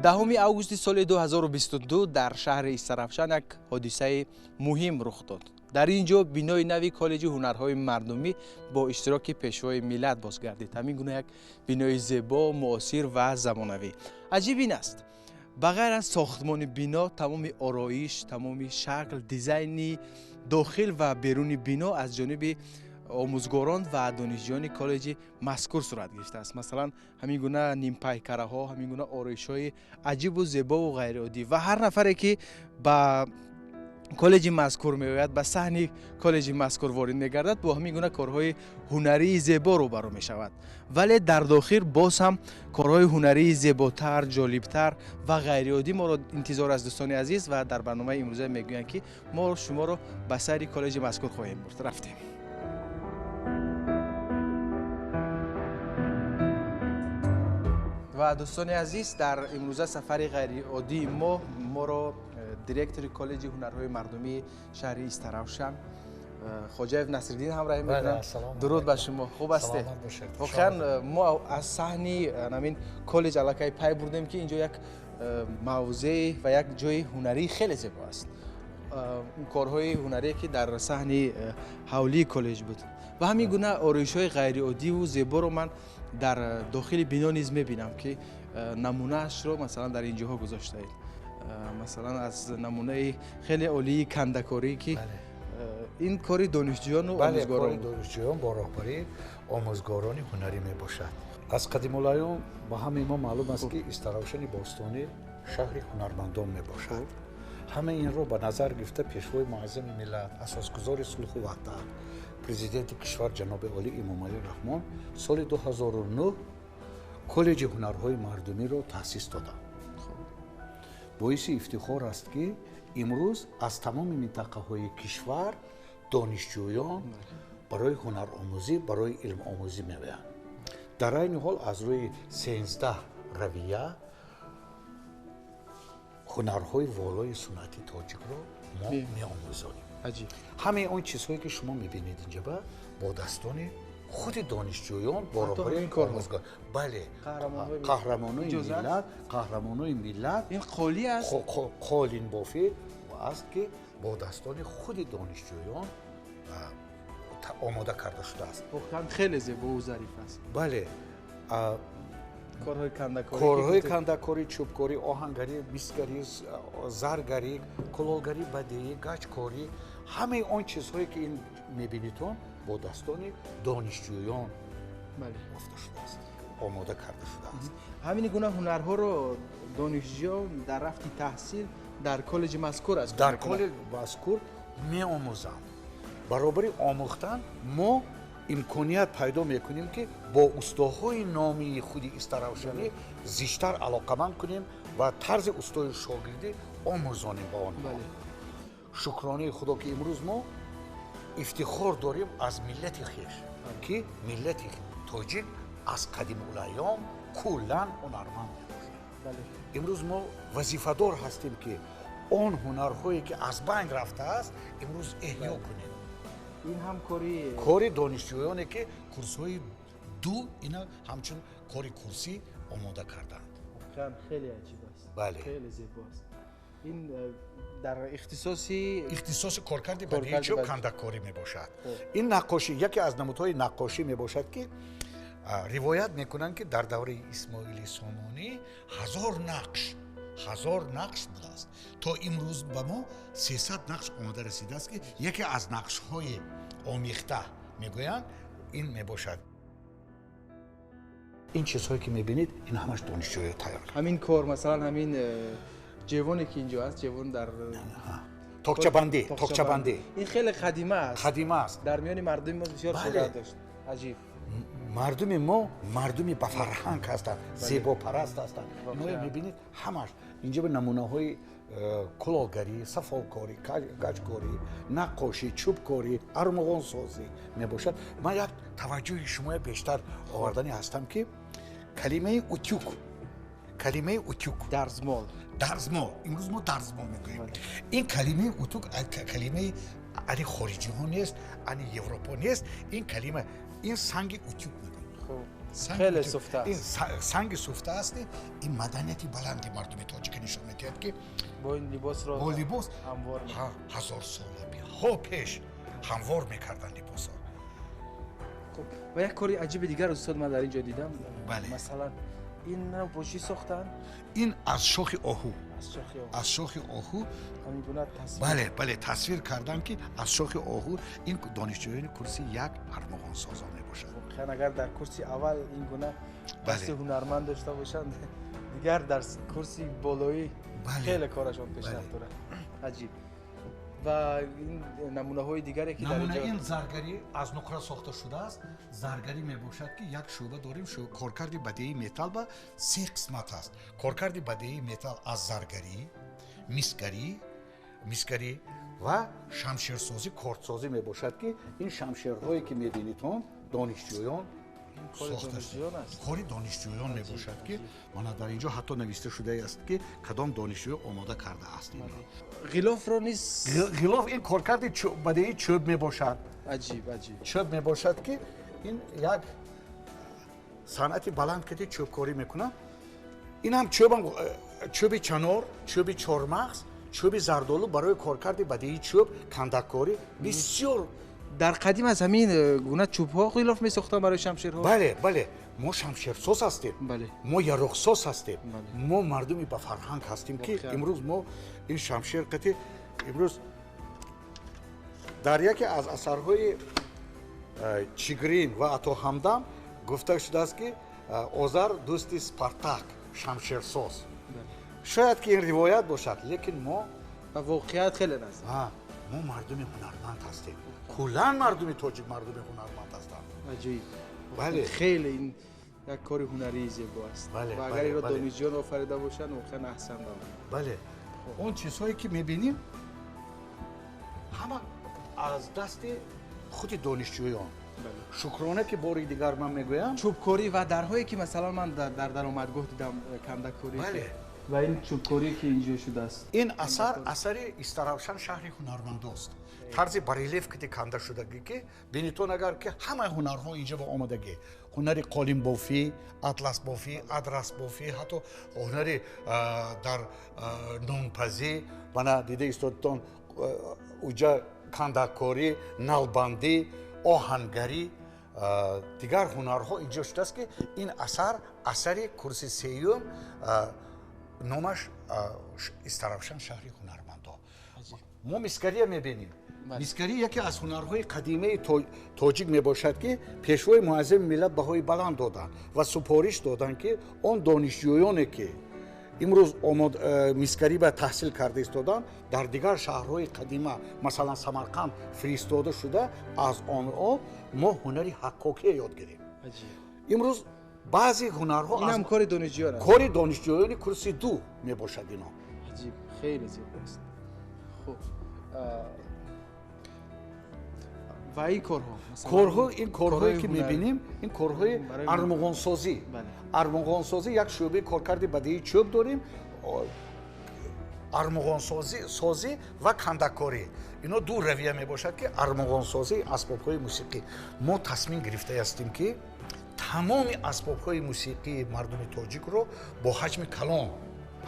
10 августи соли 2022 дар шаҳри Истаравшан як ҳодисаи муҳим рух дод. Дар ин ҷо бинои нави коллеҷи ҳунарҳои мардумӣ бо иштироки пешвои миллат бозгардид. Ҳамин гуна як бинои зебо, муосир ва замонавӣ. Аҷиб ин аст, ба ғайр аз сохтмони бино, тамоми ороиш, тамоми шакл, дизайни дохил ва беруни бино аз ҷониби омӯзгорон ва донишҷӯёни коллеҷи мазкур сурат гирифтааст. Масалан, ҳамин гуна нимпайкараҳо, ҳамин гуна ороишҳои аҷибу зебову ғайриоддӣ ва ҳар нафаре ки ба коллеҷи мазкур меояд, ба саҳни коллеҷи мазкур ворид мегардад, бо ҳамин гуна корҳои ҳунарии зебо рӯбарӯ мешавад. Вале дар дохил боз ҳам корҳои ҳунарии зеботар, ҷолибтар ва ғайриоддӣ моро интизор аст, дӯстони азиз, ва дар барномаи имрӯза мегӯянд, ки мо шуморо ба сайри коллеҷи мазкур хоҳем бурд. Рафтем. Ва дӯстони азиз, дар имрӯза сафари ғайриоддии мо моро директори коллеҷи ҳунарҳои мардумии шаҳри Истаравшан Хоҷаев Насриддин ҳамроҳӣ мекунанд. Дуруд ба шумо, хуб ҳастед? Воқеан мо аз саҳни ҳамин коллеҷ аллакай пай бурдем, ки инҷо як мавзеъ ва як ҷои ҳунарии хеле зебо аст. Корҳои ҳунарие ки дар саҳни ҳавлии коллеҷ буд ва ҳамин гуна ороишҳои ғайриоддиву зеборо ман дар дохили бино низ мебинам, ки намунаашро масалан дар ин ҷоҳо гузоштаед. Масалан, аз намунаи хеле олии кандакорӣ, ки ин кори донишҷӯёну омӯзгорон. Кори донишҷӯён бо роҳбарии омӯзгорони ҳунарӣ мебошад. Аз қадимулайём ба ҳамаи мо маълум аст, ки Истаравшани бостонӣ шаҳри ҳунармандон мебошад. Ҳамаи инро ба назар гирифта пешвои муаззами миллат, асосгузори сулҳу ваҳдат, президенти кишвар ҷаноби олӣ Эмомалӣ Раҳмон соли 2009 коллеҷи ҳунарҳои мардумиро таъсис доданд. Боиси ифтихор аст, ки имрӯз аз тамоми минтақаҳои кишвар донишҷӯён барои ҳунаромӯзӣ, барои илмомӯзӣ меоянд. Дар айни ҳол аз рӯи 13 равия ҳунарҳои волои суннати тоҷикро мо меомӯзонем. Ҳамаи он чизҳое ки шумо мебинед инҷаба бо дастони худи донишҷӯён, бо роҳбарии омӯзгор. Бале, қаҳрамонои миллат, қаҳрамонои миллат. Ин қолӣ аст? Қолинбофӣ аст, ки бо дастони худи донишҷӯён омода карда шудааст. Воқеан хеле зебову зариф аст. Бале, корҳои кандакорӣ, корҳои кандакорӣ, чӯбкорӣ, оҳангарӣ, мисгарӣ, заргарӣ, кулолгарӣ, бадеӣ, гачкорӣ, ҳамаи он чизҳое ки ин мебинитон бо дастони донишҷӯён бофта шудааст, омода карда шудааст. Ҳамин гуна ҳунарҳоро донишҷӯён дар рафти таҳсил дар коллеҷи мазкур аст? Дар коллеҷи мазкур меомӯзанд. Баробари омӯхтан мо имконият пайдо мекунем, ки бо устоҳои номии худи Истаравшанӣ зичтар алоқаманд кунем ва тарзи устои шогирдӣ омӯзонем ба онҳо. Шукронаи Худо, ки имрӯз мо ифтихор дорем аз миллати хеш, ки миллати тоҷик аз қадимулайём куллан ҳунарманд мебошад. Имрӯз мо вазифадор ҳастем, ки он ҳунарҳое ки аз байн рафтааст, имрӯз эҳё кунем. Ин ҳам кори донишҷӯёне, ки курсҳои ду ина ҳамчун кори курсӣ омода карданд. Воқеан хеле аҷиб аст. Бале, хеле зебо аст. Ин дар ихтисоси коркарди бадеӣ чӯб кандакорӣ мебошад. Ин наққошӣ яке аз намудҳои наққошӣ мебошад, ки ривоят мекунанд, ки дар давраи Исмоили Сомонӣ 1000 нақш будааст. То имрӯз ба мо 300 нақш омода расидааст, ки яке аз нақшҳои омехта мегӯянд ин мебошад. Ин чизҳое ки мебинед, ин ҳамаш донишҷӯё тайёр кард. Ҳамин кор, масалан, ҳамин ҷевоне ки инҷо аст, ҷевон дар токчабандӣ, токчабандӣ. Ин хеле қадима аст. Қадима аст. Дар миёни мардуми мо бисёр шӯҳрат дошт. Аҷиб. Мардуми мо мардуми ба фарҳанг ҳастанд, зебопараст ҳастанд. Иное мебинед ҳамаш инҷа ба намунаҳои кулолгарӣ, сафолкорӣ, гачкорӣ, наққошӣ, чӯбкорӣ, армуғонсозӣ мебошад. Ман як таваҷҷӯҳи шумоя бештар овардани ҳастам, ки калимаи утюг, калимаи утюг, дарзмол, дарзмол, имрӯз мо дарзмол мегӯем. Ин калимаи утюг калимаи ани хориҷиҳо нест, ани Европо нест. Ин калима, ин санги утюг мегӯем. Хеле суфта аст. Ин санги суфта аст. Ин маданияти баланди мардуми тоҷик нишон медиҳад, ки бо ин либосро бо либос ҳамвор ҳазорсолаҳо пеш ҳамвор мекарданд либосро. Ва як кори аҷиби дигар, устод, ман дар ин ҷо дидам. Бале. Масалан, инро бо чӣ сохтанд? Ин аз шохи оҳу. Аз шохи оҳу. Ҳамин гуна тасвир. Бале, бале, тасвир кардам, ки аз шохи оҳу ин донишҷӯёни курси як армуғонсозон мебошад. Воқеан, агар дар курси аввал ин гуна дасти ҳунарманд дошта бошанд, дигар дар курси болоӣ хеле корашон пешрафт дорад. Аҷиб. Ва ин намунаҳои дигаре, ки дар намуна ин заргарӣ аз нуқра сохта шудааст. Заргарӣ мебошад, ки як шӯъба дорем, коркарди бадеии металл ба се қисмат аст. Коркарди бадеии металл аз заргарӣ, мисгарӣ ва шамшерсозӣ, кордсозӣ мебошад, ки ин шамшерҳое, ки мебинитон, донишҷӯён сохта, кори донишҷӯён мебошад, ки мана дар инҷо ҳатто нависта шудааст, ки кадом донишҷӯ омода кардааст инро. Ғилофро низ? Ғилоф ин коркарди бадеии чӯб мебошад. Аҷиб, аҷиб. Чӯб мебошад, ки ин як санъати баланд ки чӯбкорӣ мекунад. Ин ҳам чӯбам, чӯби чанор, чӯби чормағз, чӯби зардолу барои коркарди бадеии чӯб, кандаккорӣ бисёр. Дар қадим аз ҳамин гуна чӯбҳо ғилоф месохтанд барои шамшерҳо? Бале, бале, мо шамшерсоз ҳастем, мо яроқсоз ҳастем, мо мардуми ба фарҳанг ҳастем, ки имрӯз мо ин шамшер қати имрӯз дар яке аз асарҳои Чигрин ва Ато Ҳамдам гуфта шудааст, ки Озар дӯсти Спартак шамшерсоз. Шояд ки ин ривоят бошад, лекин мо ба воқеият хеле наздик. Мо мардуми ҳунарманд ҳастем. Куллан мардуми тоҷик мардуми ҳунарманд ҳастанд. Аҷоиб. Бале. Хеле ин як кори ҳунарии зебо аст. Ва агар инро донишҷӯён офарида бошанд, воқеан аҳсан. Бале, он чизҳое, ки мебинем, ҳама аз дасти худи донишҷӯён. Шукрона, ки бори дигар ман мегӯям, чӯбкорӣ ва дарҳое, ки масалан ман дар даромадгоҳ дидам, кандакорӣ. Бале. Ва ин чӯбкорӣ, ки инҷо шудааст. Ин асар асари Истаравшан, шаҳри ҳунармандост. Тарзи барельеф ки канда шудагӣ, ки бинитон агар, ки ҳамаи ҳунарҳо инҷо ба омадагӣ: ҳунари қолинбофӣ, атласбофӣ, адрасбофӣ, ҳатто ҳунари дар нонпазӣ, мана дида истодтон уҷа, кандакорӣ, налбандӣ, оҳангарӣ, дигар ҳунарҳо инҷо шудааст, ки ин асар асари курси сеюм, номаш Истаравшан, шаҳри ҳунармандо. Мо мисгария мебинем. Мисгарӣ яке аз ҳунарҳои қадимаи тоҷик мебошад, ки пешвои муаззами миллат баҳои баланд доданд ва супориш доданд, ки он донишҷӯёне, ки имрӯз мисгарӣ ба таҳсил карда истоданд, дар дигар шаҳрҳои қадима, масалан Самарқанд, фиристода шуда, аз онҳо мо ҳунари ҳаккокия ёд гирем. Имрӯз баъзе ҳунарҳо инам кори донишҷӯён аст. Кори донишҷӯёни курси ду мебошад ино. Аҷиб, хеле зебо аст. Хуб, ва ин корҳо? Корҳо, ин корҳое, ки мебинем, ин корҳои армуғонсозӣ. Армуғонсозӣ як шӯъбаи коркарди бадеии чӯб дорем. Армуғонсозӣ ва кандаккорӣ, ино ду равия мебошад, ки армуғонсозӣ, асбобҳои мусиқӣ. Мо тасмим гирифтаастем, ки тамоми асбобҳои мусиқии мардуми тоҷикро бо ҳаҷми калон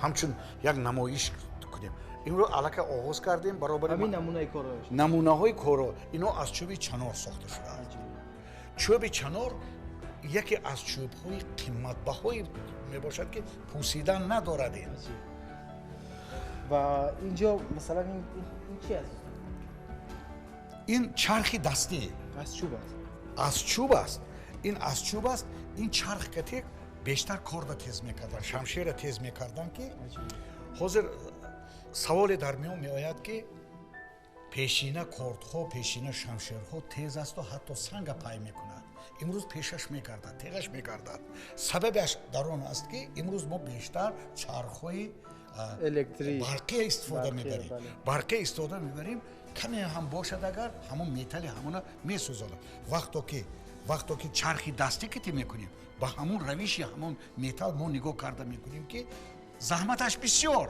ҳамчун як намоиш кунем. Инро аллакай оғоз кардем баробари ҳамин намунаи корҳо. Намунаҳои корҳо ино аз чӯби чанор сохта шудааст. Чӯби чанор яке аз чӯбҳои қиматбаҳое мебошад, ки пӯсидан надорад ин. Ва инҷо масалан ин чи аст? Ин чархи дастӣ. Аз чӯб аст? Аз чӯб аст. Ин аз чӯб аст. Ин чарх катек бештар корда тез мекарданд, шамшера тез мекарданд, ки ҳозир саволе дар миён меояд, ки пешина кордҳо, пешина шамшерҳо тез асту ҳатто санга пай мекунад, имрӯз пешаш мегардад, теғаш мегардад. Сабабаш дар он аст, ки имрӯз мо бештар чархҳои барқия истифода мебарем. Барқия истифода мебарем, каме ҳам бошад агар, ҳамон металли ҳамона месӯзонад. Вақто ки чархи дастӣ китӣ мекунем, ба ҳамон равиши ҳамон металл мо нигоҳ карда мекунем, ки заҳматаш бисёр,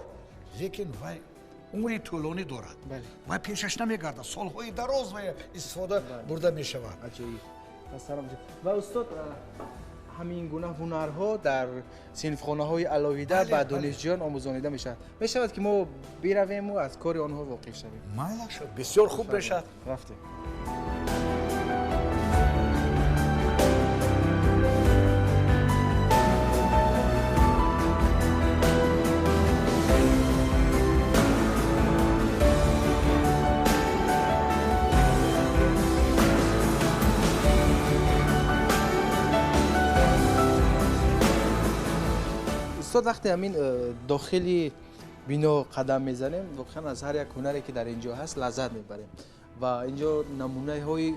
лекин вай умри тӯлонӣ дорад, вай пешаш намегардад, солҳои дароз вай истифода бурда мешавад. Ва устод, Ҳамин гуна ҳунарҳо дар синфхонаҳои алоҳида ба донишҷӯён омӯзонида мешавад. Мешавад ки мо биравему аз кори онҳо воқиф шавем. Майлаш, бисёр хуб мешавад. Рафтем. Устод, вақте ҳамин дохили бино қадам мезанем, воқеан аз ҳар як ҳунаре ки дар ин ҷо ҳаст лаззат мебарем ва ин ҷо намунаҳои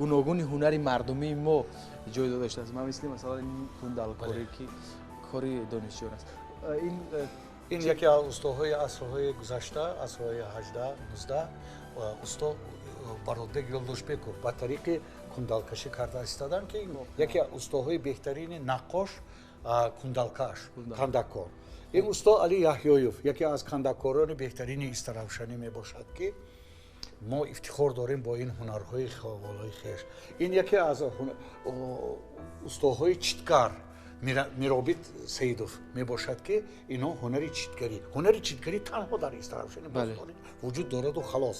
гуногуни ҳунари мардумии мо ҷой дода шудааст. Ман мисли масалан ин кундалкорӣ ки кори донишҷӯён аст. Ин яке аз устоҳои асрҳои гузашта, асрҳои 18, 19, усто Баротбек Ёлдошбеков ба тариқи кундалкашӣ карда истоданд, ки яке аз устоҳои беҳтарини наққош, кундалкаш, кандакор. Ин усто Али Яҳёев яке аз кандакорони беҳтарини Истаравшанӣ мебошад, ки мо ифтихор дорем бо ин ҳунарҳои волои хеш. Ин яке аз устоҳои читкар Миробит Саидов мебошад, ки ино ҳунари читгарӣ. Ҳунари читгарӣ танҳо дар Истаравшани бостонӣ вуҷуд дораду халос.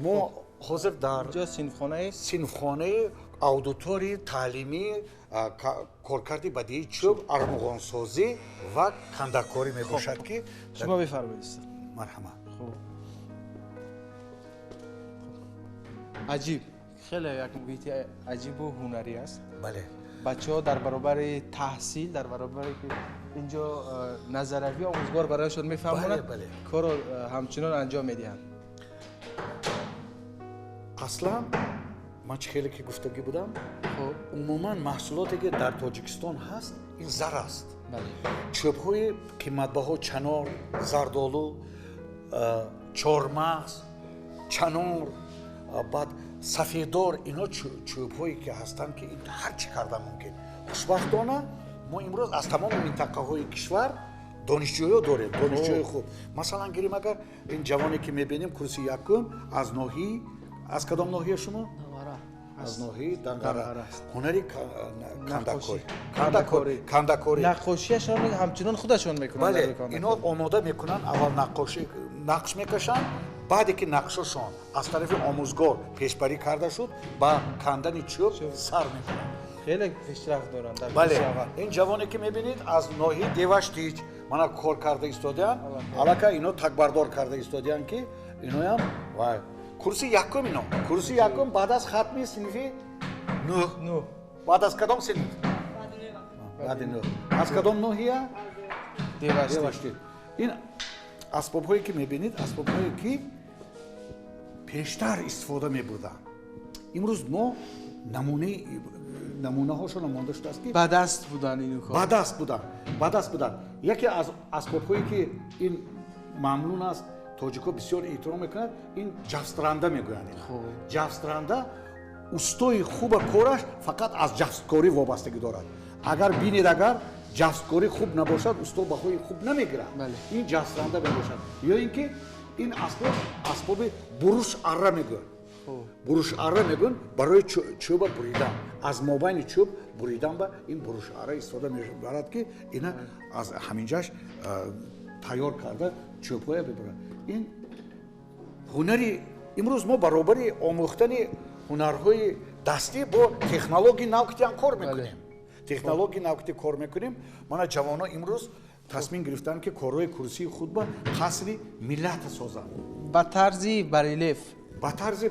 Мо ҳозир дар синфхонаи аудиторияи таълимӣ коркарди бадии чӯб, армуғонсозӣ ва кандакорӣ мебошад, ки шумо бифармоед. Марҳамат. Аҷиб, хеле як муҳити аҷибу ҳунарӣ аст. Бале. Бачаҳо дар баробари таҳсил, дар баробаре ки инҷо назаравӣ омӯзгор барояшон мефаҳмонад, корро ҳамчунон анҷом медиҳанд. Аслан ман чӣ хеле ки гуфтагӣ будам, умуман маҳсулоте ки дар Тоҷикистон ҳаст, ин зар аст. Чӯбҳои қиматбаҳо чанор, зардолу, чормағз, чанор, баъд сафедор, ино чӯбҳое ки ҳастанд, ки ин ҳар чӣ карда мумкин. Хушбахтона мо имрӯз аз тамоми минтақаҳои кишвар донишҷӯё дорем, донишҷӯи хуб. Масалан гирем, агар ин ҷавоне ки мебинем, курси якум аз ноҳии, аз кадом ноҳия шумо? Аз ноҳияи Данғара. Ҳунари кандакорӣ. Кандакорӣ. Наққошиашон ҳамчунон худашон мекунанд. Бале, ино омода мекунанд, аввал наққошӣ нақш мекашанд, баъде ки нақшашон аз тарафи омӯзгор пешбарӣ карда шуд, ба кандани чӯб сар мекунанд. Хеле пешрафт доранд дар Бале, ин ҷавоне ки мебинед аз ноҳияи Деваштич мана кор карда истодианд, аллакай ино такбардор карда истодианд, ки иноям вай курси якум, ино курси якум баъд аз хатми синфи нӯҳ. Баъд аз кадом синф? Баъди нӯҳ. Аз кадом ноҳия? Деваштич. Ин асбобҳое ки мебинед, асбобҳое ки пештар истифода мебурданд. Имрӯз мо намунаҳошон монда шудааст, ки ба даст буданд ин кор. Ба даст буданд, ба даст буданд. Яке аз асбобҳое ки ин мамнун аст, тоҷикҳо бисёр эҳтиром мекунанд, ин ҷафстранда мегӯянд. Ҷафстранда устои хуба кораш фақат аз ҷафсткорӣ вобастагӣ дорад. Агар бинед, агар ҷафсткорӣ хуб набошад, усто баҳои хуб намегирад. Ин ҷафстранда мебошад. Ё ин ки ин асбоб асбоби буруш арра мегӯянд. Буруш арра мегӯянд барои чӯба буридан. Аз мобайни чӯб буридан ба ин буруш арра истифода мебарад, ки ина аз ҳаминҷаш тайёр карда чӯбҳоя мебурад. Ин ҳунари имрӯз мо баробари омӯхтани ҳунарҳои дастӣ бо технологияи навкитиам кор мекунем. Технологияи навкити кор мекунем. Мана ҷавонҳо имрӯз тасмим гирифтанд, ки корҳои курсии худ ба қасри миллат созанд. Ба тарзи барелеф. Ба тарзи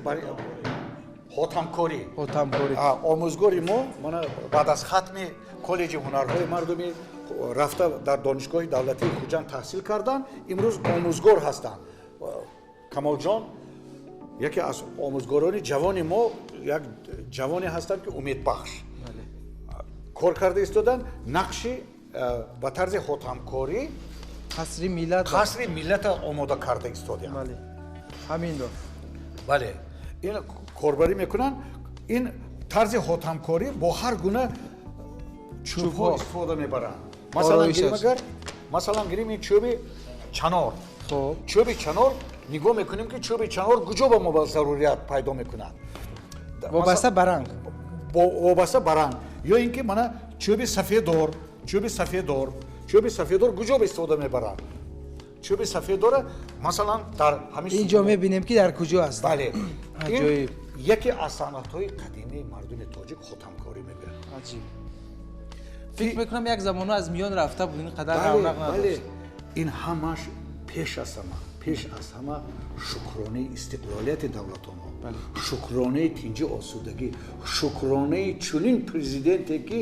хотамкорӣ. Хотамкорӣ. Омӯзгори мо мана баъд аз хатми коллеҷи ҳунарҳои мардумӣ рафта дар донишгоҳи давлатии Хуҷанд таҳсил карданд, имрӯз омӯзгор ҳастанд. Камолҷон яке аз омӯзгорони ҷавони мо, як ҷавоне ҳастанд, ки умедбахш кор карда истоданд. Нақши ба тарзи хотамкорӣ қасри миллат, қасри миллата омода карда истодианд. Ҳаминро. Бале, ин корбарӣ мекунанд. Ин тарзи хотамкорӣ бо ҳар гуна чӯбҳо истифода мебаранд. Масалан гирем, агар масалан гирем ин чӯби чанор. Чӯби чанор нигоҳ мекунем, ки чӯби чанор куҷо ба мо зарурият пайдо мекунад. Вобаста ба ранг. Вобаста ба ранг. Ё ин ки мана чӯби сафедор, чӯби сафедор, чӯби сафедор куҷо истифода мебаранд? Чӯби сафедора масалан дар ҳамин инҷо мебинем ки дар куҷо аст. Бале, ин яке аз санъатҳои қадимии мардуми тоҷик хотамкорӣ мегӯянд. Аҷиб. Фикр мекунам як замона аз миён рафта буд, ин қадар равнақ надошт. Ин ҳамаш пеш аз ҳама, пеш аз ҳама шукронаи истиқлолияти давлатонҳо, шукронаи тинҷи осудагӣ, шукронаи чунин президенте ки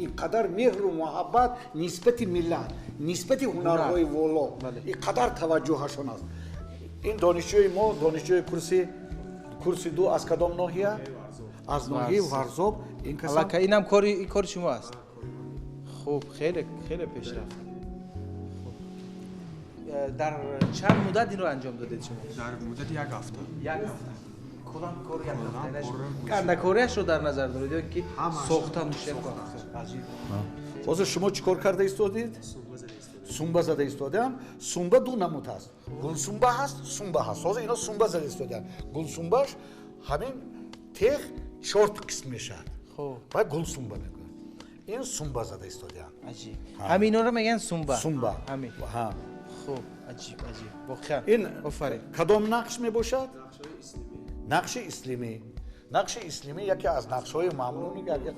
ин қадар меҳру муҳаббат нисбати миллат, нисбати ҳунарҳои воло ин қадар таваҷҷӯҳашон аст. Ин донишҷӯи мо, донишҷӯи курси 2 аз кадом ноҳия? Аз ноҳияи Варзоб. Ин кас инам кори шумо аст. Хуб, хеле хеле пешрафт. Дар чанд муддат инро анҷом додед шумо? Дар муддати як ҳафта. Як ҳафта. Куллан кор як ҳафта. Кандакориашро дар назар доред ё ки сохта мушакка? Аҷиб. Ҳозир шумо чӣ кор карда истодед? Сумба зада истодаам. Сумба ду намуд ҳаст. Гулсумба ҳаст, сумба ҳаст. Ҳозир ино сумба зада истодаанд. Гулсумбаш ҳамин тех чорт қисм мешавад. Ва гулсумба мегӯянд. Ин сумба зада истодаанд. Аҷиб. Ҳаминҳоро мегӯянд сумба. Сумба. Ҳамин. Ҳа. Хуб, аҷиб, аҷиб. Воқеан. Ин офарин. Кадом нақш мебошад? Нақши ислимӣ. Нақши ислимӣ яке аз нақшҳои мамнуни аҷиб,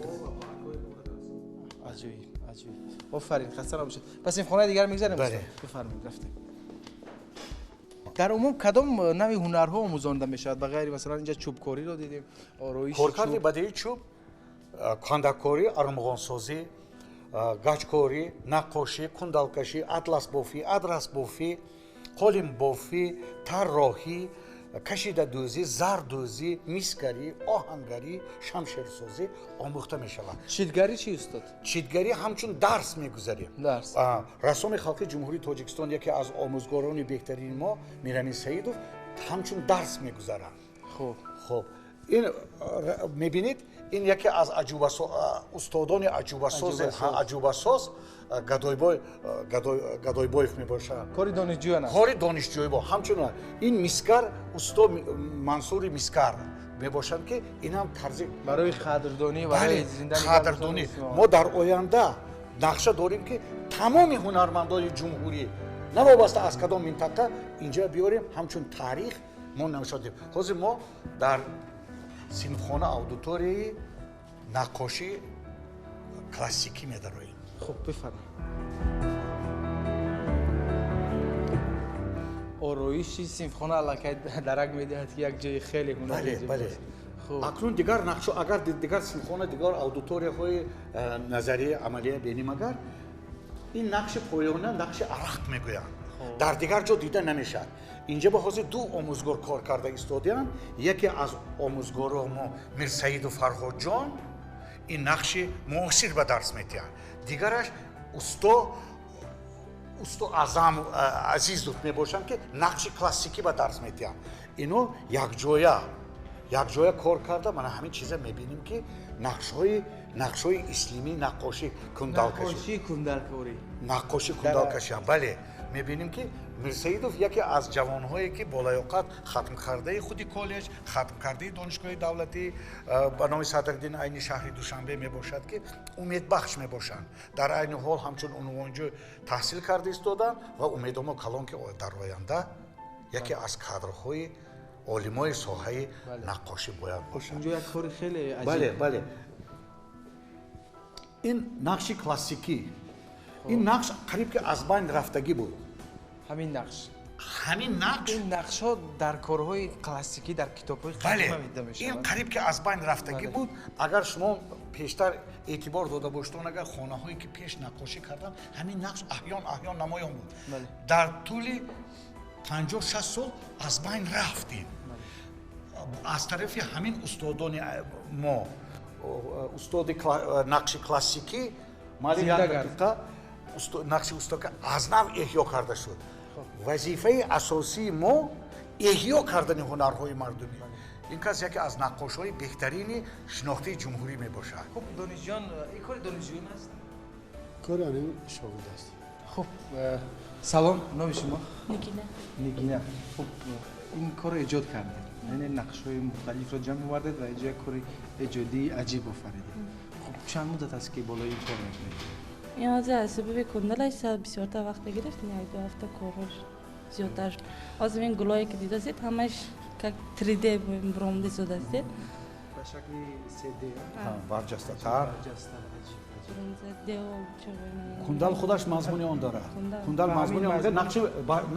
аҷиб. Офарин, хаста набошед. Пас ин хонаи дигар мегзарем? Бале. Бифармоед, рафтем. Дар умум кадом нави ҳунарҳо омӯзонда мешавад? Ба ғайри масалан инҷа чӯбкориро дидем, ороиши чӯб. Коркарди бадеи чӯб, кандакорӣ, армуғонсозӣ, гачкорӣ, наққошӣ, кундалкашӣ, атласбофӣ, адрасбофӣ, қолинбофӣ, тарроҳӣ, кашидадӯзӣ, зардӯзӣ, мисгарӣ, оҳангарӣ, шамшерсозӣ омӯхта мешавад. Чидгарӣ чи устод? Чидгарӣ ҳамчун дарс мегузарем. Дарс. Рассоми халқи Ҷумҳурии Тоҷикистон, яке аз омӯзгорони беҳтарини мо, Мирамин Саидов, ҳамчун дарс мегузаранд. Хуб. Хуб. Ин мебинед, ин яке аз устодони аҷубасоз Гадойбоев мебошад. Кори донишҷӯян аст. Кори донишҷӯӣ бо ҳамчунин ин мискар усто Мансури Мискар мебошанд, ки ин ҳам тарзи барои қадрдонӣ, барои зинда қадрдонӣ. Мо дар оянда нақша дорем, ки тамоми ҳунармандони ҷумҳурӣ навобаста аз кадом минтақа инҷа биёрем, ҳамчун таърих мо намешодем. Ҳозир мо дар синфхона аудиторияи наққошии классикӣ медароем. Хуб, бифармоед. Ороиши синфхона аллакай дарак медиҳад, ки як ҷои хеле ҳунарӣ. Бале, бале. Акнун дигар нақшо, агар дигар синфхона, дигар аудиторияҳои назарияи амалия бинем, агар ин нақши поёна нақши арақ мегӯянд, дар дигар ҷо дида намешавад. Инҷа ба ҳозир ду омӯзгор кор карда истодаанд. Яке аз омӯзгороҳо мо Мирсаиду Фарҳодҷон, ин нақши муосир ба дарс медиҳанд. Дигараш усто Азам Азизов мебошанд, ки нақши классикӣ ба дарс медиҳанд. Ино якҷоя кор карда, мана ҳамин чиза мебинем, ки нақшҳои ислимӣ, наққошӣ, кундалкашӣ, наққошӣ, кундалкашӣ. Бале, мебинем, ки Мирсаидов яке аз ҷавонҳое, ки болаёқат хатмкардаи худи коллеҷ, хатмкардаи донишгоҳи давлатӣ ба номи Садриддин Айни шаҳри Душанбе мебошад, ки умедбахш мебошанд. Дар айни ҳол ҳамчун унвонҷӯ таҳсил карда истоданд ва умедомо калон, ки дар оянда яке аз кадрҳои олимои соҳаи наққошӣ бояд бошад. Инҷо як кори хеле аҷиб. Бале, бале. Ин нақши классикӣ. Ин нақш қариб ки аз байн рафтагӣ буд. Ҳамин нақш. Ҳамин нақш. Ин нақшҳо дар корҳои классикӣ, дар китобҳои қадима дида мешаванд. Ин қариб ки аз байн рафтагӣ буд. Агар шумо пештар эътибор дода бошед, агар хонаҳое ки пеш наққошӣ карданд, ҳамин нақш аҳён аҳён намоён буд. Дар тӯли 50-60 сол аз байн рафтем. Аз тарафи ҳамин устодони мо, устоди нақши классикӣ, мали як дақиқа нақши устока аз нав эҳё карда шуд. Вазифаи асосии мо эҳё кардани ҳунарҳои мардумӣ. Ин кас яке аз наққошҳои беҳтарини шинохтаи ҷумҳурӣ мебошад. Хуб, донишҷӯён, ин кори донишҷӯён аст? Кори ҳамин шогирд аст. Хуб, салом, номи шумо? Нигина. Нигина. Хуб, ин корро эҷод кардед, яъне нақшҳои мухталифро ҷамъ овардед ва инҷо як кори эҷодии аҷиб офаридед. Хуб, Чанд муддат аст ки болои ин кор мекунед? Ин ҳозир аз сабаби кундалаш бисёртар вақт гирифт, 1-2 ҳафта корҳош зиёдтар шуд. Ҳозир ин гулое ки дидасед, ҳамаш как 3D буромда истодастед. Ба шакли 3D барҷастатар. Кундал худаш мазмуни он дорад. Кундал мазмуни он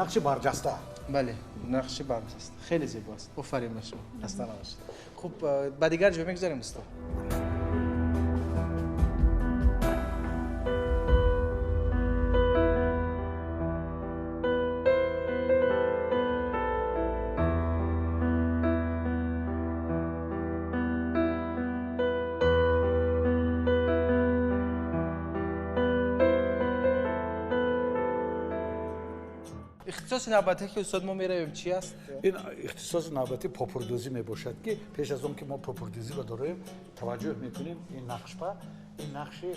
нақши барҷаста. Бале, нақши барҷаста. Хеле зебо аст. Офарин ба шумо. Хаста набошед. Хуб, ба дигар ҷо мегузарем, устод. Ихтисоси навбатӣ ки устод мо меравем чи аст? Ин ихтисоси навбатӣ попурдӯзӣ мебошад, ки пеш аз он ки мо попурдӯзиро дорем, таваҷҷӯҳ мекунем ин нақшба, ин нақши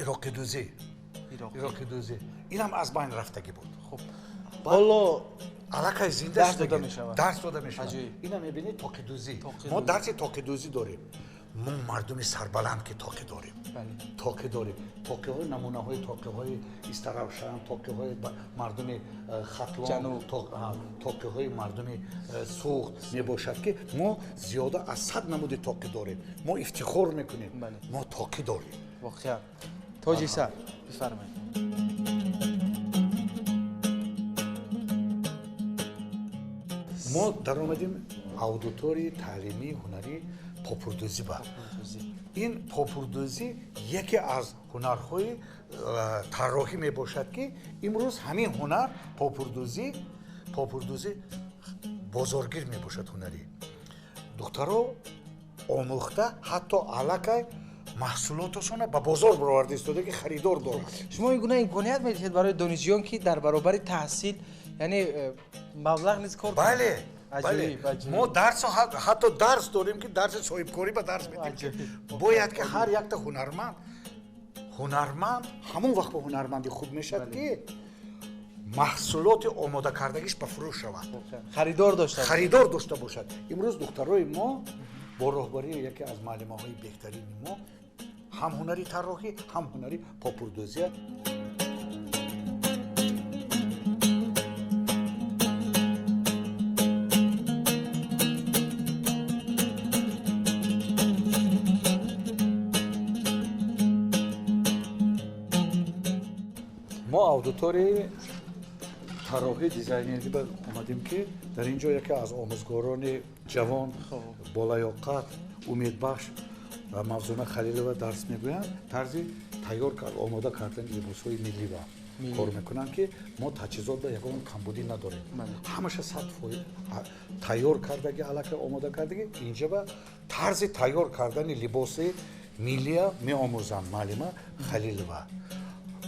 ироқидӯзӣ. Ироқидӯзӣ. Инам аз байн рафтагӣ буд. Хуб. Ҳоло аллакай зинда дарс дода мешавад. Дарс дода мешавад. Ина мебинед тоқидӯзӣ. Мо дарси тоқидӯзӣ дорем. Мо мардуми сарбаланд ки тоқӣ дорем. Тоқӣ дорем. Тоқиҳои намунаҳои тоқиҳои Истаравшан, тоқиҳои мардуми Хатлон, тоқиҳои мардуми Суғд мебошад, ки мо зиёда аз 100 намуди тоқӣ дорем. Мо ифтихор мекунем. Мо тоқӣ дорем. Воқеан. Тоҷи сар, бифармоед. Мо даромадем аудиторияи таълимии ҳунарии попурдӯзӣ ба. Ин попурдӯзӣ яке аз ҳунарҳои тарроҳӣ мебошад, ки имрӯз ҳамин ҳунар попурдӯзӣ бозоргир мебошад ҳунарӣ. Духтаро омӯхта ҳатто аллакай маҳсулоташонро ба бозор бароварда истода, ки харидор дорад. Шумо ин гуна имконият медиҳед барои донишҷӯён, ки дар баробари таҳсил, яъне маблағ низ кор кунанд? Бале. Мо дарс, ҳатто дарс дорем, ки дарси соҳибкорӣ ба дарс медиҳем. Бояд ки ҳар якта ҳунарманд ҳамон вақт ба ҳунарманди хуб мешавад, ки маҳсулоти омодакардагиш ба фурӯш шавад, харидор дошта бошад. Имрӯз духтарои мо бо роҳбарии яке аз муаллимаҳои беҳтарини мо ҳам ҳунари тарроҳӣ, ҳам ҳунари попурдӯзия. Мо аудиторияи тарроҳии дизайнерӣ ба омадем, ки дар ин ҷо яке аз омӯзгорони ҷавон, болаёқат, умедбахш Мавзуна Халилова дарс мегӯянд. Тарзи тайёр омода кардани либосҳои миллӣ ба кор мекунанд, ки мо таҷҳизот ба ягон камбудӣ надорем. Ҳамаша 100% тайёр кардагӣ, аллакай омода кардагӣ. Инҷа ба тарзи тайёр кардани либоси миллия меомӯзанд муаллима Халилова.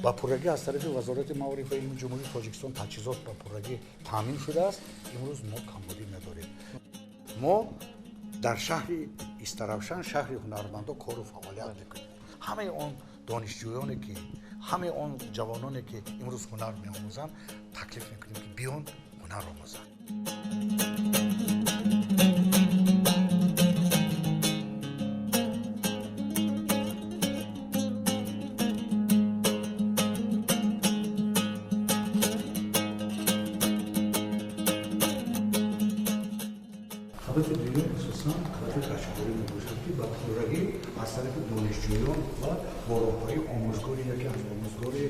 Ба пуррагӣ аз тарафи Вазорати маориф ва илми Ҷумҳурии Тоҷикистон таҷҳизот ба пуррагӣ таъмин шудааст. Имрӯз мо камбудӣ надорем. Мо дар шаҳри Истаравшан, шаҳри ҳунармандо, кору фаъолият мекунем. Ҳамаи он донишҷӯёне ки, ҳамаи он ҷавононе ки имрӯз ҳунар меомӯзанд, таклиф мекунем, ки биён ҳунар омӯзанд. Қабати дуюм асосан қабати гачкорӣ мебошад, ки ба пуррагӣ аз тарафи донишҷӯён ва бо роҳбарии омӯзгори, яке аз омӯзгори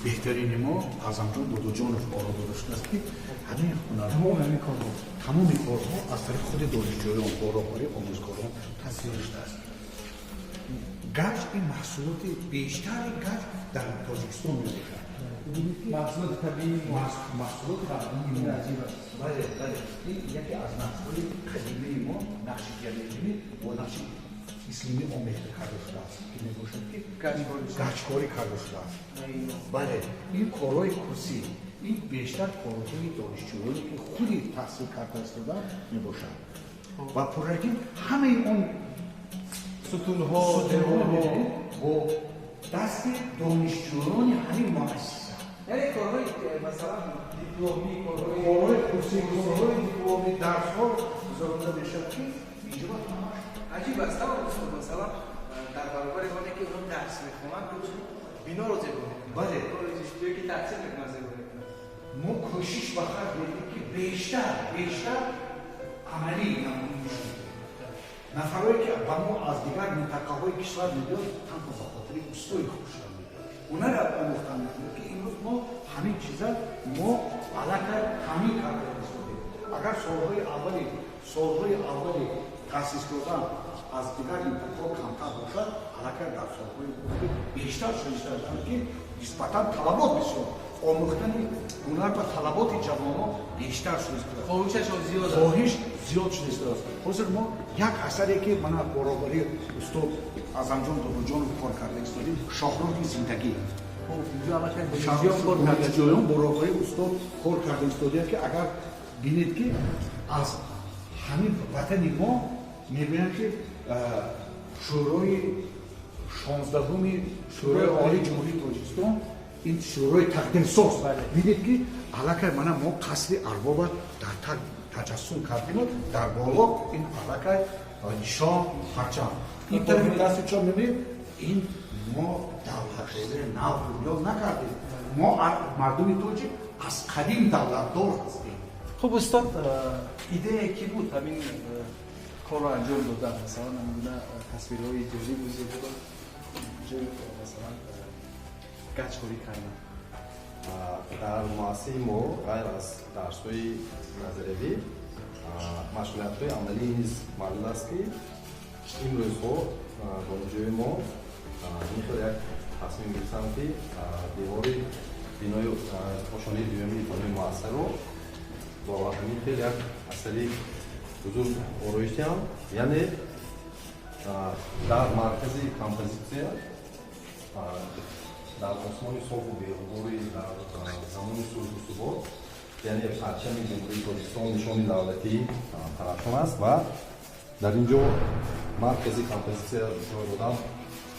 беҳтарини мо Аъзамҷон Додоҷонов оро дода шудааст, ки ҳамин ҳунарҳо, тамоми корҳо аз тарафи худи донишҷӯён бо роҳбарии омӯзгорон тасдиқ шудааст. Гач ин маҳсулоти бештари гач дар Тоҷикистон мебошад. Маҳсулоти табиӣ, маҳсулоти табиии мо. Бале, бале. Ин яке аз нақшҳои қадимаи мо, нақши геометрӣ бо нақши исломӣ омехта карда шудааст, ки мебошад, ки гачкорӣ карда шудааст. Бале, ин корҳои курсӣ, ин бештар корҳои донишҷӯёне ки худи таҳсил карда истодаанд мебошад. Ва пуррагӣ ҳамаи он сутунҳо бо дасти донишҷӯёни ҳамин муассиса. Яъне корҳои масалан дипломӣ, корҳои курсӣ, корҳои дипломӣ, дарсҳо гузаронида мешавад, ки инҷо ҳамаш аҷиб аст. Масалан Дар баробари оне ки онҳо дарс мехонанд, биноро зебо мекунанд. Бале. Кори ки таҳсил мекунанд зебо мекунанд. Мо кӯшиш ба харҷ медиҳем ки бештар амалӣ намуна нишон диҳем. Нафарое ки ба мо аз дигар минтақаҳои кишвар мебиёд, танҳо ба хотири устои хушро мебиёд. Ҳунара омӯхтан мекунад ки имрӯз мо ҳамин чиза мо аллакай таъмин карда истодем. Агар солҳои аввали таъсис додан аз дигар минтақаҳо камтар бошад, аллакай дар солҳои охир бештар шунида ки нисбатан талабот бисёр, омӯхтани ҳунар ва талаботи ҷавонон бештар шуда, хоҳишашон зиёд аст. Хоҳиш зиёд шуда истодааст. Ҳозир мо як асаре ки мана баробари устод Аъзамҷон Бобоҷонов кор карда истодем, шоҳроҳи зиндагӣ. Донишҷӯён баробари устод кор карда истодем ки агар бинед ки аз ҳамин ватани мо мебинанд ки шӯрои 16-уми Шӯрои Олии Ҷумҳурии Тоҷикистон, ин шӯрои тақдирсоз, бинед ки аллакай мана мо қасри арбоба дар таҷассум кардему дар боло ин аллакай нишон парчам. Ин тарафи дасти чоп мебинед, ин мо давлатдории нав бунёд накардем. Мо мардуми тоҷик аз қадим давлатдор ҳастем. Хуб устод, идея ки буд ҳамин корро анҷом додан? Масалан, ҳамгуна тасвирҳои ҷолибу зеборо ҷои масалан гаҷкорӣ кардан. Дар муассисаи мо ғайр аз дарсҳои назариявӣ машғулиятҳои амалӣ низ мавҷуд аст ки имрӯзҳо донишҷӯи мо ин хел як тасмим гирифтанд ки девори бинои ошонаи дуюми бинои муассисаро бо ҳамин хел як асари бузург ороиш диҳанд, яъне дар маркази композитсия дар осмони софу беғубори дар замони сулҳу субот, яъне парчами Ҷумҳурии Тоҷикистон нишони давлатӣ тарафшон аст ва дар ин ҷо маркази композитсия ҷой додам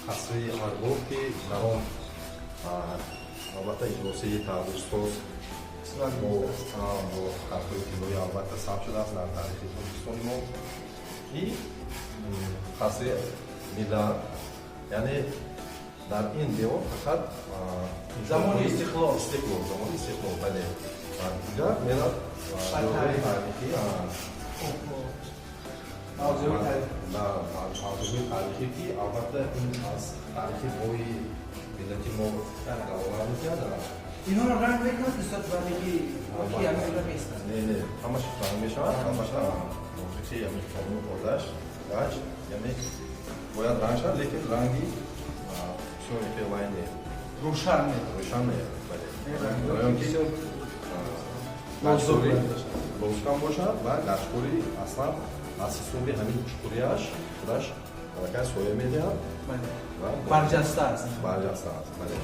қасри арбоб ки дар он албатта иҷлосияи таърихсоз бо ҳарфҳои тиллоӣ албатта сабт шудааст дар таърихи Тоҷикистони мо ки қасри миллат, яъне дар ин девор фақат замони истиқлол, замони истиқлол, бале, дигар мерад ҷойҳои таърихӣ, мавзӯи таърихӣ ки албатта ин аз таърихи бои миллати мо далолат мекунад. Инҳоро ранг мекунад устод, вале ки ҳамин меистад? Не, не, ҳамаш ранг мешавад, ҳамаш мувофиқи ҳамин қонуну қоидааш гач, яъне бояд ранг шавад, лекин ранги бисёр хеле не, рӯшан не, рӯшан не, бале, лозукам бошад ва гачкорӣ аслан аз ҳисоби ҳамин чуқуриаш худаш аллакай соя медиҳад, барҷаста аст, барҷаста аст, бале.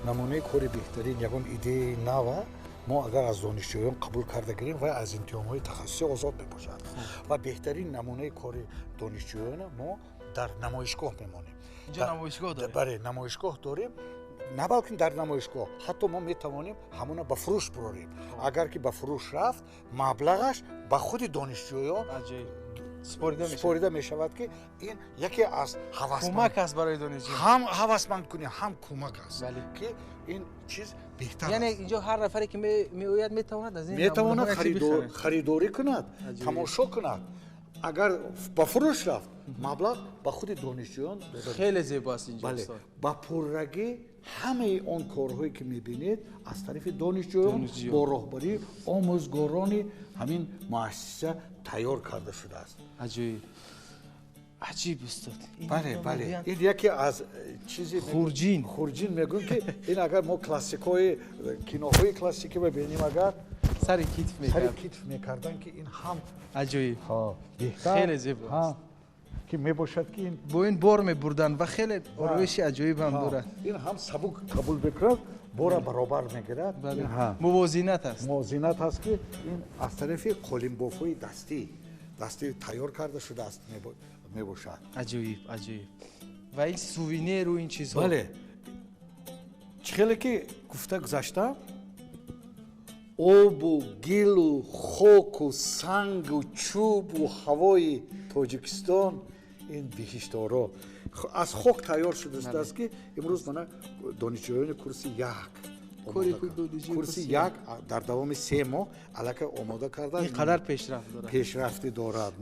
Намунаи кори беҳтарин ягон идеяи нава мо агар аз донишҷӯён қабул карда гирем, вай аз имтиҳонҳои тахассусӣ озод мебошад ва беҳтарин намунаи кори донишҷӯёна мо дар намоишгоҳ мемонем. Инҷо намоишгоҳ дорем? Бале, намоишгоҳ дорем. На балки дар намоишгоҳ, ҳатто мо метавонем ҳамона ба фурӯш бурорем. Агар ки ба фурӯш рафт, маблағаш ба худи донишҷӯён супорида мешавад ки ин яке аз кӯмак аст барои донишҷӯ, ҳам ҳавасмандкунӣ, ҳам кӯмак аст ки ин чиз беҳтар. Яъне инҷо ҳар нафаре ки меояд метавонад аз ин метавонад харидорӣ кунад, тамошо кунад. Агар ба фурӯш рафт, маблағ ба худи донишҷӯён. Хеле зебо аст инҷо. Бале, ба пуррагӣ ҳамаи он корҳое ки мебинед аз тарафи донишҷӯён бо роҳбарии омӯзгорони ҳамин муассиса тайёр карда шудааст. Аҷоиб, аҷиб устод. Бале, бале, ин яке аз чизи хурҷин, хурҷин мегӯем ки ин агар мо классикҳои киноҳои классикӣ бибинем, агар сари китф мекард, сари китф мекарданд ки ин ҳам аҷоиб, беҳтар, хеле зебо аст ки мебошад ки ин бо ин бор мебурданд ва хеле ороиши аҷоиб ҳам дорад. Ин ҳам сабук қабул мекунад, бора баробар мегирад. Мувозинат аст, мувозинат аст ки ин аз тарафи қолинбофҳои дастӣ тайёр карда шудааст мебошад. Аҷоиб, аҷоиб. Ва ин сувениру ин чизҳо. Бале, чӣ хеле ки гуфта гузашта, обу гилу хоку сангу чӯбу ҳавои Тоҷикистон ин биҳишторо аз хок тайёр шудааст, ки имрӯз мана донишҷӯёни курси як, курси як дар давоми 3 моҳ аллакай омода карда. Ин қадар пешрафт дорад. Пешрафтӣ дорад.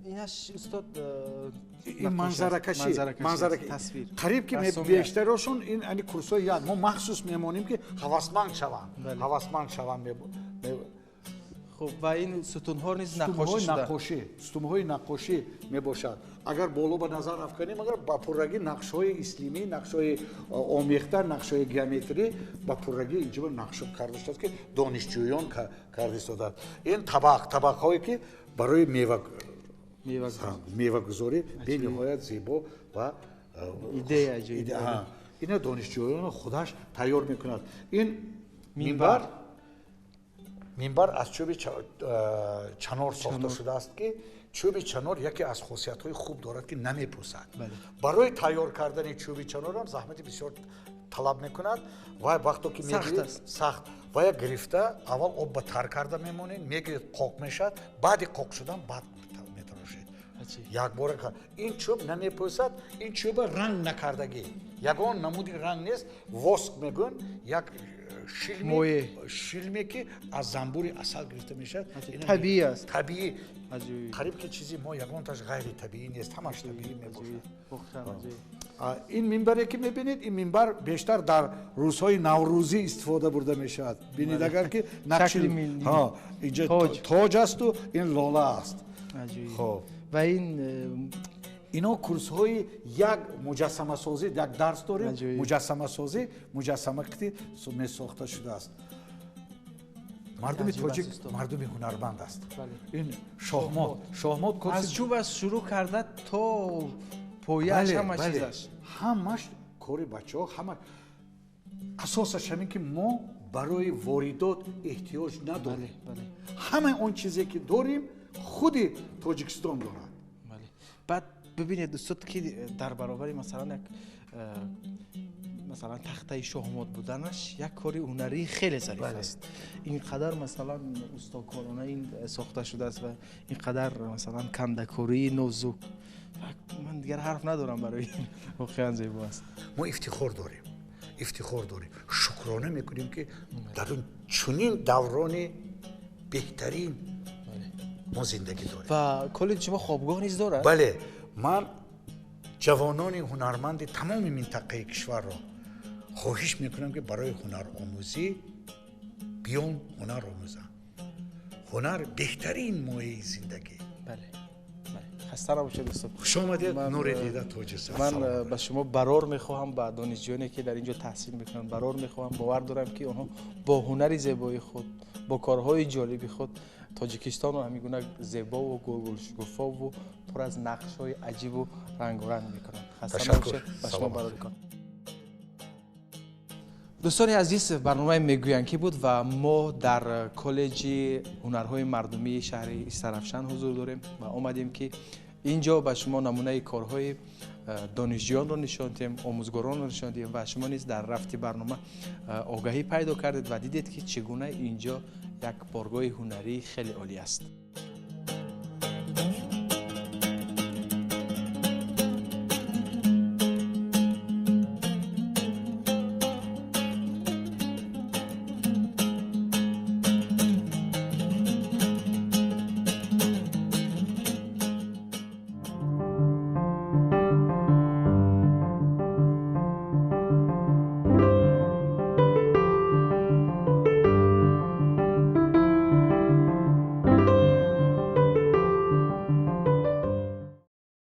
Инаш, устод? Ин манзаракашӣ, тасвир. Қариб ки бештарошон ин ани курсҳои як мо махсус мемонем, ки ҳавасманд шаванд, ҳавасманд шаванд. Хуб, ва ин сутунҳо низ наққошӣ шуда. Наққошӣ, сутунҳои наққошӣ мебошад. Агар боло ба назар афканем, агар ба пуррагӣ нақшҳои ислимӣ, нақшҳои омехта, нақшҳои геометрӣ ба пуррагӣ инҷо нақш карда шудааст, ки донишҷӯён карда истодаанд. Ин табақ, табақҳое ки барои мева мевагузорӣ бениҳоят зебо ва идея аҷоиб. Ина донишҷӯён худаш тайёр мекунад. Ин минбар, минбар аз чӯби чанор сохта шудааст, ки чӯби чанор яке аз хосиятҳои хуб дорад, ки намепӯсад. Барои тайёр кардани чӯби чанорам заҳмати бисёр талаб мекунад ва вақто ки мегиред, сахт ва як гирифта аввал об ба тар карда мемонед, мегиред, қоқ мешавад, баъди қоқ шудан баъд метарошед. Якбора ин чӯб намепӯсад. Ин чӯба ранг накардагӣ, ягон намуди ранг нест, воск мегӯянд, як шилме, ки аз занбури асал гирифта мешавад. Табиӣ аст. Табиӣ. Қариб ки чизи мо ягонташ ғайритабиӣ нест, ҳамаш табиӣ мебошад. Ин минбаре ки мебинед, ин минбар бештар дар рӯзҳои наврӯзӣ истифода бурда мешавад. Бинед, агар ки нақши инҷа тоҷ асту ин лола аст. Хоб, ва ин ино курсҳои як муҷассамасозӣ, як дарс дорем, муҷассамасозӣ, муҷассама ки месохта шудааст. Мардуми тоҷик мардуми ҳунарманд аст. Ин шоҳмот, шоҳмот. Аз чӯб аз шурӯъ карда то пояш, ҳама чизаш. Ҳамаш кори бачаҳо, ҳама асосаш ҳамин, ки мо барои воридот эҳтиёҷ надорем. Ҳамаи он чизе ки дорем, худи Тоҷикистон дорад. Баъд бибинед, устод, ки дар баробари масалан як масалан тахтаи шоҳмот буданаш як кори ҳунарии хеле зариф аст. Ин қадар масалан устокорона ин сохта шудааст ва ин қадар масалан кандакории нозук. Ман дигар ҳарф надорам барои ин, воқеан зебо аст. Мо ифтихор дорем, ифтихор дорем, шукрона мекунем, ки дар чунин даврони беҳтарин мо зиндагӣ дорем. Ва коллеҷи шумо хобгоҳ низ дорад? Бале, ман ҷавонони ҳунарманди тамоми минтақаи кишварро хоҳиш мекунам, ки барои ҳунаромӯзӣ биён, ҳунар омӯзанд. Ҳунар беҳтарин мояи зиндагӣ. Хаста набошед, устод. Хуш омадед, нури дида тоҷи. Ман ба шумо барор мехоҳам, ба донишҷӯёне ки дар ин ҷо таҳсил мекунанд барор мехоҳам. Бовар дорам, ки онҳо бо ҳунари зебои худ, бо корҳои ҷолиби худ Тоҷикистонро ҳамин гуна зебову гулгулшукуфову пур аз нақшҳои аҷибу рангоранг мекунанд. Хаста набошед, ба шумо барор кор. Дӯстони азиз, барномаи «Мегӯянд ки» буд ва мо дар коллеҷи ҳунарҳои мардумии шаҳри Истарафшан ҳузур дорем ва омадем, ки ин ҷо ба шумо намунаи корҳои донишҷӯёнро нишон диҳем, омӯзгоронро нишон диҳем ва шумо низ дар рафти барнома огаҳӣ пайдо кардед ва дидед, ки чӣ гуна ин ҷо як боргоҳи ҳунарии хеле олӣ аст.